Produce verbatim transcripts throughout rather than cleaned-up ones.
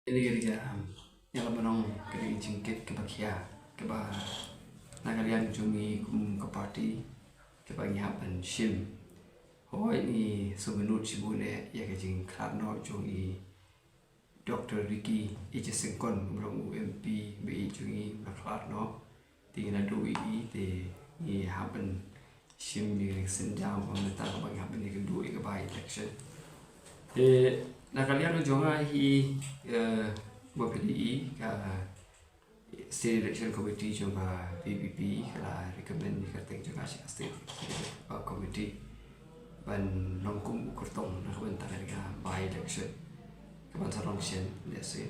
Kane ka dei ka, ïa la ba nong ka dei ka jingkit kaba khia, kaba na ka liang jong ngi kum ka party, kaba ngi hap ban shim. Hooid, ngi sngewbha nud shibun eh ïa ka jingkhlad noh jong i Doctor Ricky A J Syngkon, ba long u M P ba ïeit jong ngi, ba la khlad noh. Te ngi la duh ïa i, te ngi hap ban shim ïa ka synjam ba mynta kaba ngi hap ban ïakynduh ïa ka by election. Te na ka liang jong nga hi, eh, ba phi i ka State Election Committee jong ka V P P ka la recommend ïa ka kyrteng jong ka sha State Executive Committee ban long kum u kyrtong na ka bynta ka by election kaban sa long shen, let's say.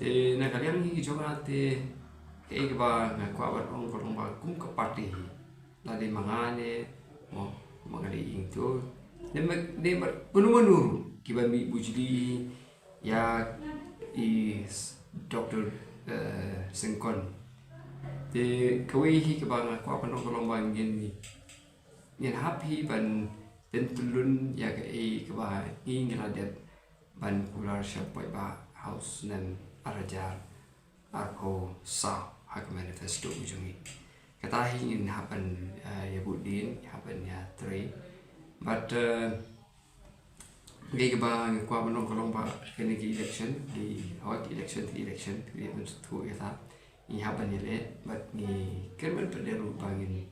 Te na ka liang hi jong nga te kaei kaba nga kwah ban ong ka long ba kum ka party hi, la dei ma nga ne, mo, ma nga dei ing to, ne ma, ne ma, mano mano ruh kiba mih bujli ïa i s-, Doctor, eh, Syngkon. Te kawei hi kaba nga kwah ban ong ka long ba ngin, ngin hap hi ban pyntyllun ïa kaei kaba ngi, ngi la dep ban kular sha paidbah ha u snem ar hajar arphew saw ha ka manifesto jong ngi. Kata hi ngin hap ban, eh, ïa bud dien, hap ban ïa trei. But, eh, kaei kaba nga kwah ban ong ka long ba kane ka election, ki, hooid, election, ki election, ki election, ngi hap ban ïaleh, but ngi kyrmen pat de ruh ba ngin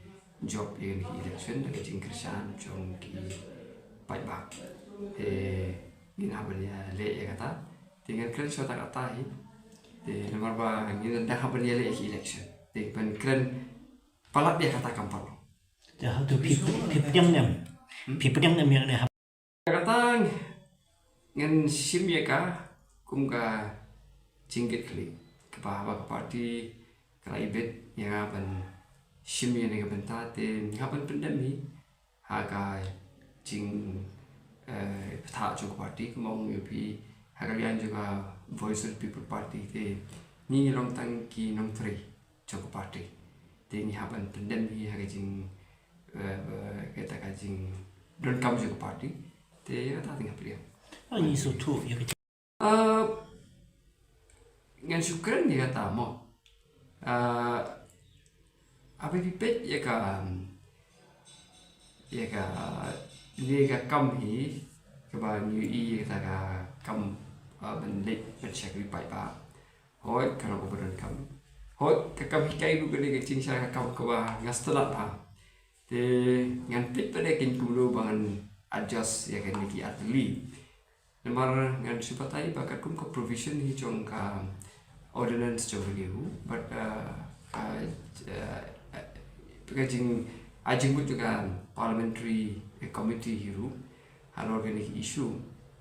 jop ïa kane ka election da ka jingkyrshan jong ki paidbah. Te ngin hap ban ïaleh ïa kata. Te ngan kren shwa ta kata hi. Te namar ba ngin da hap ban ïaleh ïa ka election. Te ban kren palat ïa kata kam pat long. Te ha tu phi, phi pdiang ne em? Hmm? Phi pdiang ne em ïa kane ha? Kata ngan shim ïa ka kum ka jingkitkhlieh kaba haba ka party ka la ibit ïa nga ban shim ïa kane ka bynta, te nga ban pyndem hi ha ka jing, eh, bthah jong ka party, kumba ong ïa phi, ha ka liang jong ka Voice of the People Party te ngi long tang ki nongtrei jong ka party. Te ngi hap ban pyndem hi ha ka jing, eh, eh, kata ka jingdonkam jong ka party. Te ïa kata te nga pdiang. Ah, ngi sngewthuh ïa ka jing- Ah, ngan shu kren ïa kata mo. Ah, haba phi peit ïa ka, ïa ka, ïa ka kam hi, kaba ngi ïohi ïa kata ka kam, ah, ban leit ban shakri paidbah. Hooid, ka long kaba donkam. Hooid, ka kam hikai ruh ka dei ka jingshai ka kam kaba nga sngewtynnat bha. Te ngan peit pat de kumno ba ngan adjust ïa kane ki artylli. Namar ngan shu batai ba katkum ka provision hi jong ka ordinance jong ka NEHU, bad, uh, ka, uh, ka jing, ka jingmut jong ka parliamentary committee hi ruh halor kine ki issue,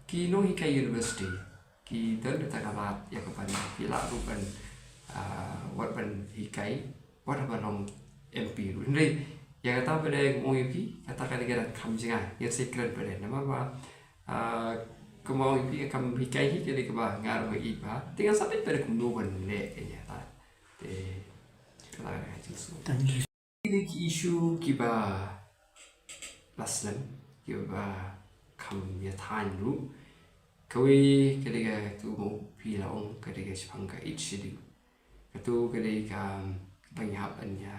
ki nonghikai university ki don kata ka lad ïa ka ban, ki lah ruh ban, ah, wat ban hikai wat haba long M P ruh. Hynrei ïa kata pat de, kum ong ïa phi, kata ka dei ka kam jong nga, ngin sa kren pat de. Namar ba, ah, kum ong ïa phi, ka kam hikai hi ka dei kaba nga ruh nga ïeit bha. Te ngan sa peit pat de kumno ban leh ïa kata. Te kata ka dei ka jingsngew. Thank you. Ki dei ki issue kiba la slem, kiba kham ïa thaiñ ruh. Kawei ka dei katu, ma u phi la ong, ka dei ka shaphang ka Eighth Schedule. Katu ka dei kaba ngi hap ban ïa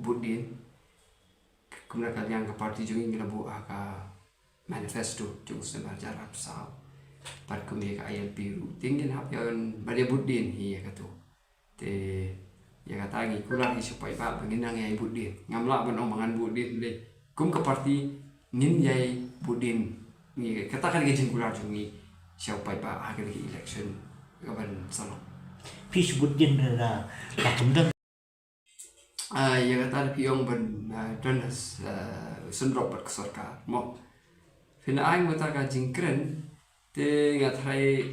bud dien. Kumba ka liang ka party jong ngi, ngi la buh ha ka manifesto jong u snem ar hajar arphew saw. Bad kumne ka I L P ruh, te ngin hap ïa ban ïa bud dien hi ïa katu. Te ïa kata ngi kular hi sha u paidbah ba ngin nang ïai bud dien. Ngam lah ban ong ba ngan bud dien, hynrei kum ka party ngin ïai bud dien. Ngi, kata ka dei ka jingkular jong ngi sha u paidbah ha kane ka election kaban sa long. Phi shu bud dien da, da, da kam don. Ah, ïa kata da phi ong ban, ah, don, ah, sngewdrop bad ka sorkar mo. Phin ai mynta ka jingkren, te nga tharai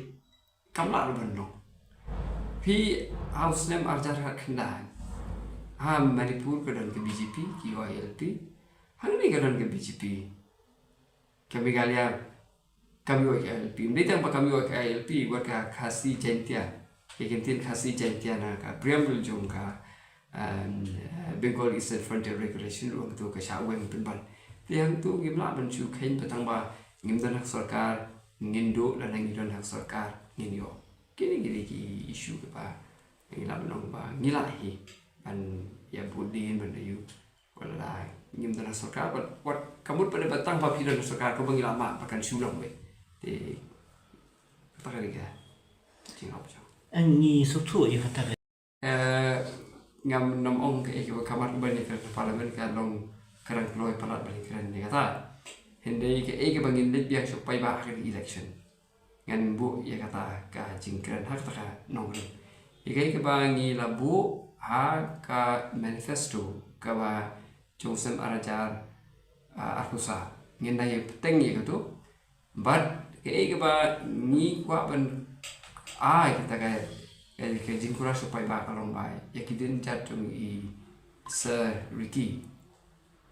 kam lah ruh ban long. Phi, ha u snem ar hajar khatkhyndai, ha Manipur ka don ka B J P, ki ïoh I L P. Hangne ka don ka B J P. Ka Meghalaya kam ïoh ka I L P. Ym dei tang ba kam ïoh ka I L P, wat ka Khasi Jaintia, ka kyntien Khasi Jaintia na ka preamble jong ka, um, uh, Bengal Eastern Frontier Regulation ruh hangto ka shah weng pynban. Te hangto ngim lah ban shu kheiñ ba tang ba ngim don ha ka sorkar ngin duh, lane ngi don ha ka sorkar ngin ïoh. Kine ki dei ki issue kiba ngi lah ban ong ba ngi lah hi ban ïa bud dien ban ïa u. Wat la ngim don ha sorkar, wat, wat ka mut pat ba tang ba phi don ha sorkar kaba ngi lah mad ba kan shu long beit. Te kata ka dei ka jingap jong. Ngi sngewthuh ïa kata ka. Eh, ngam nym ong kaei kaba ka mat ban ïakren ha Parliament ka long ka dang kloi palat ban ïakren ïa kata. Hynrei kaei kaba ngin leit biang sha u paidbah ha ka election. Ngan buh ïa kata ka jingkren ha kata ka nongrim. Ïa kaei kaba ngi la buh ha ka manifesto kaba jong u snem ar hajar, ah, arphew saw. Ngin da ïa bteng ïa kato. Bad kaei kaba ngi kwah ban ai kata ka, ka, ka jingkyrpad sha u paidbah ka long ba ïa ki dienjat jong i Sir Ricky,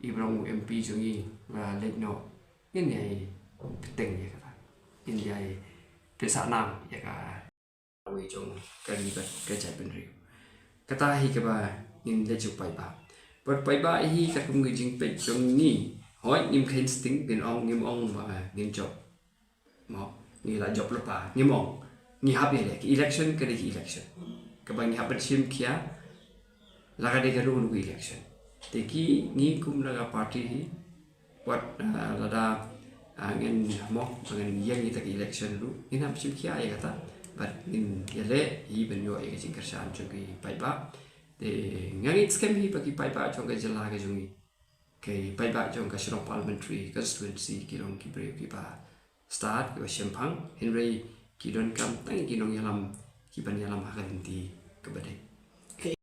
i ba long u M P jong i ba la leit noh, ngin ïa bteng ïa kata. Ngin ïa pynsahnam ïa ka wei jong ka ri bad ka jaitbynriew. Kata hi kaba ngin leit sha u paidbah. Bad paidbah hi katkum ka jingpeit jong ngi. Hooid, ngim kheiñ sting ban ong, ngim ong ba ngin jop. Mo, ngi la jop lypa, ngim ong. Ngi hap ïaleh, ka election ka dei ka election. Kaba ngi hap ban shim khia la ka dei ka rule ka election. Te ki ngi kum la ka party hi, wat, ah, lada, ah, ngin mo, ba ngin ïeng ïa ka election ruh, ngin hap shim khia ïa kata. Bad ngin ïaleh hi ban ïoh ïa ka jingkyrshan jong ki paidbah. Te nga ngeit skhem hi ba ki paidbah jong ka jylla ka jong ngi, ki paidbah jong ka Shillong Parliamentary Constituency ki long ki briew kiba stad, kiba shemphang, hynrei ki donkam tang ki nongïalam ki ban ïalam ha ka lynti kaba dei.